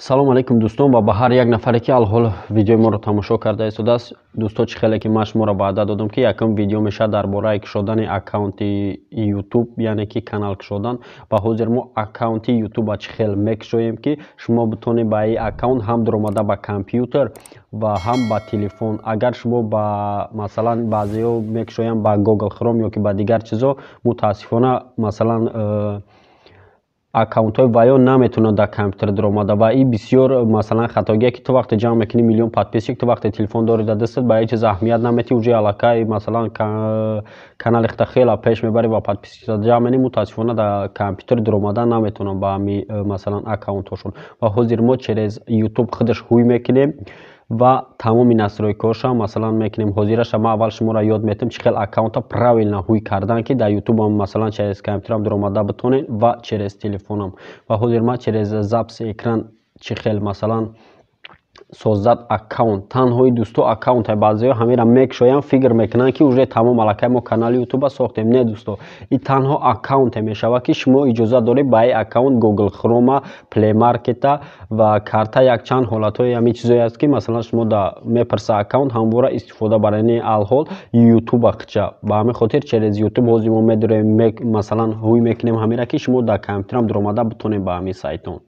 Салом алейкум, дӯстон, ва ба ҳар як нафаре, ки алҳол видеои моро тамошо карда истодааст. Дӯсто, чӣ хеле ки ман шуморо ваъда додам, ки якум видео мешавад дар бораи кушодани аккаунти Ютуб, яъне ки канал кушодан. Ва ҳозир мо аккаунти Ютуба чӣ хел мекушоем, ки шумо битонед ба ин аккаунт ҳам дуромада ба компютер ва ҳам ба телефон. Агар шумо ба, масалан, баъзеҳо мекушоянд ба Google Chrome ё ки ба дигар чизо, мутаассифона, масалан, аккаунтҳои ваё наметавонад дар компютер дуромада. Ва ин бисёр, масалан, хатогие, ки ту вақте ҷамъ мекунӣ миллион подписчик, ту вақте телефон дорӣ дар дастат, ба ҳеҷ чиз аҳамият наметиҳӣ, уже аллакай, масалан, канали худта хеле пеш мебарӣ ва подписчикта ҷамъ менӣ, мутаассифона, дар компютер дуромада наметавонанд ба ҳами, масалан, аккаунтҳошон. Ва ҳозир мо через Ютуб худаш ҳуй мекунем ва тамоми настройкаҳошам, масалан, мекунем. Ҳозираша ман аввал шуморо ёд метам, чӣ хел аккаунта правильно ҳуй кардан, ки дар Ютубам, масалан, через компютерам дуромада битонед ва через телефонам. Ва ҳозир ман через записи экран чӣ хел, масалан, создать аккаунт. Танҳои, дӯсто, аккаунта баъзеҳо ҳамеро мекушоянд, фикр мекунанд, ки уже тамом, аллакай мо канали Ютуба сохтем. Не, дӯсто, ин танҳо аккаунте мешавад, ки шумо иҷозат доред ба ин аккаунт Google Chrome, Play Market ва карта, якчанд ҳолатҳои ҳамин чизое аст, ки, масалан, шумо да мепурса аккаунт ҳамвора истифода баред, не алҳол Ютуба қича. Ба ҳамин хотир через Ютуб ҳозир мо медорем, масалан, ҳуй мекунем ҳамеро, ки шумо дар компютерам дуромада битонед ба ҳамин сайтон.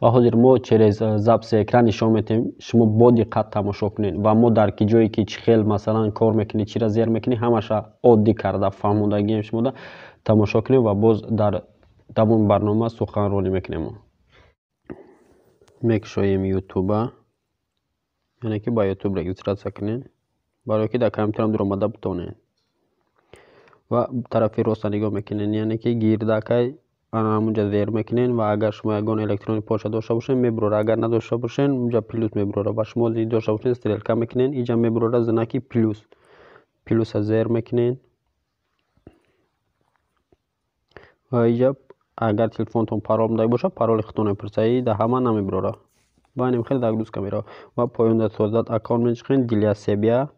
Ва ҳозир мо через записи экран нишон медиҳем, шумо бо диққат тамошо кунед. Ва мо дар ки ҷое ки чӣ хел, масалан, кор мекунӣ, чиро зер мекунӣ, ҳамаша оддӣ карда фаҳмондагием шумода. Тамошо кунем ва боз дар давоми барнома суханронӣ мекунем. Мекушоем Ютуба, яъне ки ба Ютуб регистрация кунед, барое ки дар компютерам дуромада битонед. Ва тарафи роста нигоҳ мекунед, яъне ки гирдакай ана ҳамунҷа зер мекунед. Ва агар шумо ягон электронный почта дошта бошед, мебурора, агар надошта бошед, унҷа плюс мебурора. Ва шумо дошта бошед, стрелка мекунед, инҷа мебурора знаки плюс, плюса зер мекунед. Ва инҷа агар телефонтон парол мондагӣ бошад, пароли худтон мепурсад, и дар ҳама намебурора. Ва инам хеле загрузка меравад. Ва поён дар создать аккаунт мечиқед, для себя,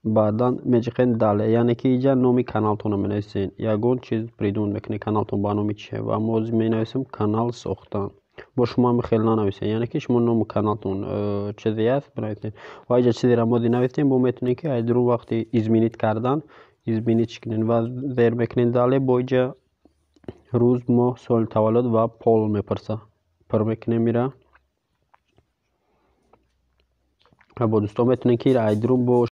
баъдан мечиқед далее, яъне ки инҷа номи каналтонро менависед, ягон чиз придумать мекунед, каналтон ба номи чие. Ва мо ҳозир менависем канал сохтан. Бо шумо ҳам хеле нанависед, яъне ки шумо номи каналтон чизе аст, бинависед. Ва инҷа чизеро мо навистем, бо метавонед, ки аз дурун вақти изменить кардан изменить кунед. Ва зер мекунед далее. Бо инҷа рӯз, моҳ, соли таваллуд ва пол мепурсад, пур мекунем ира. Ва бо дӯстон метавонед, ки айдрун бо